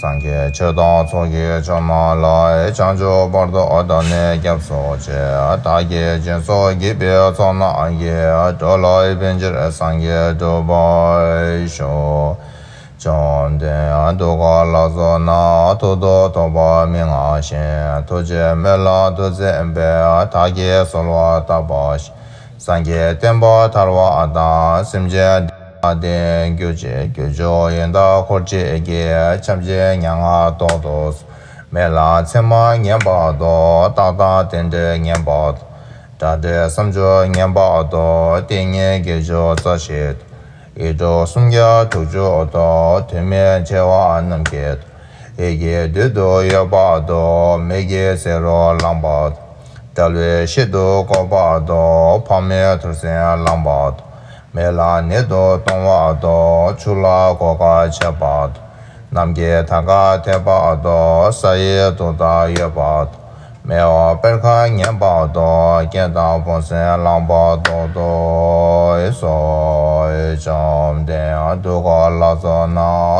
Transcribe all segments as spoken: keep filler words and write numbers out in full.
སངས་རྒྱས་ཆོས་དང་ཚོགས་ཀྱི་མཆོག་རྣམས་ལ། བྱང་ཆུབ་བར་དུ་བདག་ནི་སྐྱབས་སུ་མཆི། བདག་གིས་སྦྱིན་སོགས་བགྱིས་པའི་ཚོགས་རྣམས་ཀྱིས། འགྲོ་ལ་ཕན་ཕྱིར་སངས་རྒྱས་འགྲུབ་པར་ཤོག། བཅོམ་ལྡན་འདས་འདུ་ཁང་ལ་སོགས་ན། ཐུགས་སྟོབས་མཐོ་བ་མི་མངའ་ཞིང་། ཐུགས་རྗེ་སྨོན་ལམ་ཐུགས་བརྩེ་འབད། བདག་གིས་གསོལ་བ་བཏབ་པ་བཞིན། སངས་རྒྱས་བསྟན་པ་དར་བ་དང་། སེམས་ཅན་བདེ་བ་དེང་གྱུར་ཅིག། ཀུན་འབྱུང་ཡང་དག་འཁོར་བཅས་ཀྱི། ཁྱབ་བྱེད་ཉམ་ང་ཏོག་ཏོ་སོགས། སྨོན་ལམ་མཚན་མ་ཉམས་པ་དང་། རྟགས་དང་རྟེན་འབྲེལ་ཉམས་པ་དང་། དགྲ་འདྲེ་སུམ་ཅུ་ཉམས་པ་དང་། ཏིང་ངེ་འཛིན་བརྒྱད་ཅུ་རྩ་བཞི་དང་། ཡིག་འབྲུ་སུམ་བརྒྱ་དྲུག་ཅུ་དང་། ཐུན་མིན་བྱེ་བ་རྣམས་ཀྱི་དང་། ཡི་གེ་བདུད་དུ་ཡོད་པ་དང་། མི་གི་ཟེ་རུ་ལངས་པ་དང་། དགྲ་བོའི་ཞལ་དུ་བཀོད་པ་དང་། ཕག་མོའི་ཐུར་སེལ་ལངས་པ་དང་། མེ་ལྷ་ནད་དུ་གཏོང་བ་དང་། ཆུ་ལ་གོད་ཁ་བྱེད་པ་དང་། ནམ་མཁའི་མཐའ་ཀ་ཐེབས་པ་དང་། ས་ཡི་དུ་ད་ཡོད་པ་དང་། མེ་འོད་དཔལ་ཁ་ཉམས་པ་དང་། རྐྱེན་དང་ཕུང་སེམས་ལངས་པ་ཏོག་ཏོ་སོགས། བཅོམ་ལྡན་འདུ་ཁང་ལ་སོགས་ན།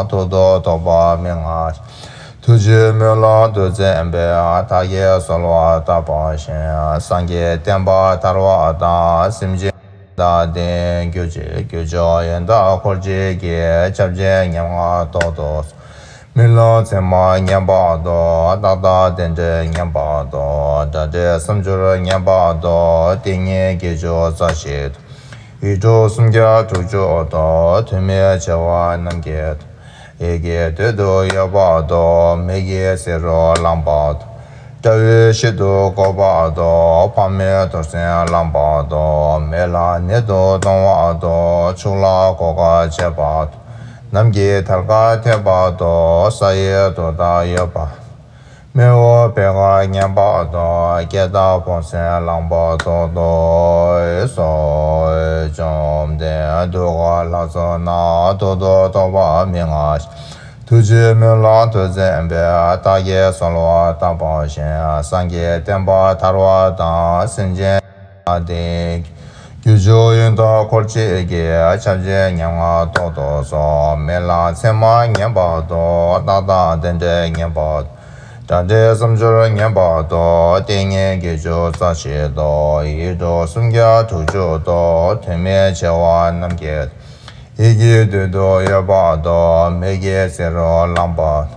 ཐུགས་སྟོབས་མཐོ་བ་མི་མངའ་ཞིང་། ཐུགས་རྗེ་སྨོན་ལམ་ཐུགས་བརྩེ་འབད། བདག་གིས་གསོལ་བ་བཏབ་པ་བཞིན། སངས་རྒྱས་བསྟན་པ་དར་བ་དང་། སེམས་ཅན་བདེ་བ་དེང་གྱུར་ཅིག། ཀུན་འབྱུང་ཡང་དག་འཁོར་བཅས་ཀྱི། ཁྱབ་བྱེད་ཉམ་ང་ཏོག་ཏོ་སོགས། སྨོན་ལམ་མཚན་མ་ཉམས་པ་དང་། རྟགས་དང་རྟེན་འབྲེལ་ཉམས་པ་དང་། དགྲ་འདྲེ་སུམ་ཅུར་ཉམས་པ་དང་། ཏིང་ངེ་འཛིན་བརྒྱད་ཅུ་རྩ་བཞི་དང་། ཡིག་འབྲུ་སུམ་བརྒྱ་དྲུག་ཅུ་དང་། ཐུན་མིན་བྱེ་བ་རྣམས་ཀྱི་དང་། ཡི་གེ་བདུད་དུ་ཡོད་པ་དང་། མི་གི་ཟེ་རུ་ལངས་པ་དང་། དགྲ་བོའི་ཞལ་དུ་བཀོད་པ་དང་། ཕག་མོའི་ཐུར་སེལ་ལངས་པ་དང་། མེ་ལྷ་ནད་དུ་གཏོང་བ་དང་། ཆུ་ལ་གོད་ཁ་བྱེད་པ་དང་། ནམ་མཁའི་མཐའ་ཀ་ཐེབས་པ་དང་། ས་ཡི་དུ་ད་ཡོད་པ། མེ་འོད་དཔལ་ཁ་ཉམས་པ་དང་། རྐྱེན་དང་ཕུང་སེམས་ལངས་པ་ཏོག་ཏོ་སོགས། བཅོམ་ལྡན་འདུ་ཁང་ལ་སོགས་ན། ཐུགས་སྟོབས་མཐོ་བ་མི་མངའ་ཞིང་། ཐུགས་རྗེ་སྨོན་ལམ་ཐུགས་བརྩེ་འབད། བདག་གིས་གསོལ་བ་བཏབ་པ་བཞིན། སངས་རྒྱས་བསྟན་པ་དར་བ་དང་། སེམས་ཅན་བདེ་བ་དེང་གྱུར་ཅིག། ཀུན་འབྱུང་ཡང་དག་འཁོར་བཅས་ཀྱི། ཁྱབ་བྱེད་ཉམ་ང་ཏོག་ཏོ་སོགས། སྨོན་ལམ་མཚན་མ་ཉམས་པ་དང་། རྟགས་དང་རྟེན་འབྲེལ་ཉམས་པ་དང་། དགྲ་འདྲེ་སུམ་ཅུར་ཉམས་པ་དང་། ཏིང་ངེ་འཛིན་བརྒྱད་ཅུ་རྩ་བཞི་དང་། ཡིག་འབྲུ་སུམ་བརྒྱ་དྲུག་ཅུ་དང་། ཐུན་མིན་བྱེ་བ་རྣམས་ཀྱི་དང་། ཡི་གེ་བདུད་དུ་ཡོད་པ་དང་། མི་གི་ཟེ་རུ་ལངས་པ་དང་།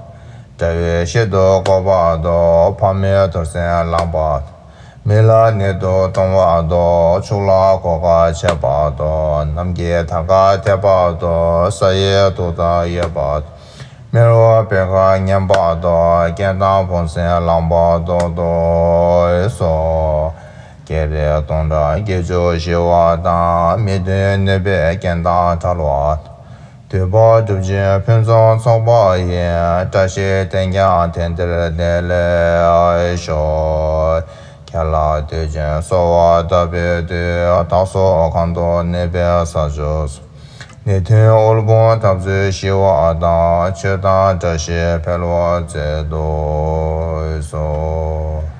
དགྲ་བོའི་ཞལ་དུ་བཀོད་པ་དང་། ཕག་མོའི་ཐུར་སེལ་ལངས་པ་དང་། མེ་ལྷ་ནད་དུ་གཏོང་བ་དང་། ཆུ་ལ་གོད་ཁ་བྱེད་པ་དང་། ནམ་མཁའི་མཐའ་ཀ་ཐེབས་པ་དང་། ས་ཡི་དུ་ད་ཡོད་པ་དང་། མེ་འོད་དཔལ་ཁ་ཉམས་པ་དང་། རྐྱེན་དང་ཕུང་སེམས་ལངས་པ་ཏོག་ཏོ་སོགས། བགེགས་རིགས་སྟོང་ཕྲག་བརྒྱད་ཅུ་ཞི་བ་དང་། མི་མཐུན་ནུས་པའི་རྐྱེན་དང་བྲལ་བ་དང་། འདོད་པ་སྒྲུབ་ཕྱིར་ཕུན་སུམ་ཚོགས་པ་ཡི། བཀྲ་ཤིས་རྟེན་ཀྱང་དེང་འདིར་བདེ་ལེགས་ཤོག། ཁྱེད་ལ་དུས་རྒྱུན་གསོལ་བ་བཏབ་པའི་མཐུས། བདག་སོགས་གང་དུ་གནས་པའི་ས་ཕྱོགས་སུ། ནད་མཐུན་དབུལ་ཕོངས་འཐབ་རྩོད་ཞི་བ་དང་། ཆོས་དང་བཀྲ་ཤིས་འཕེལ་བར་མཛད་དུ་གསོལ།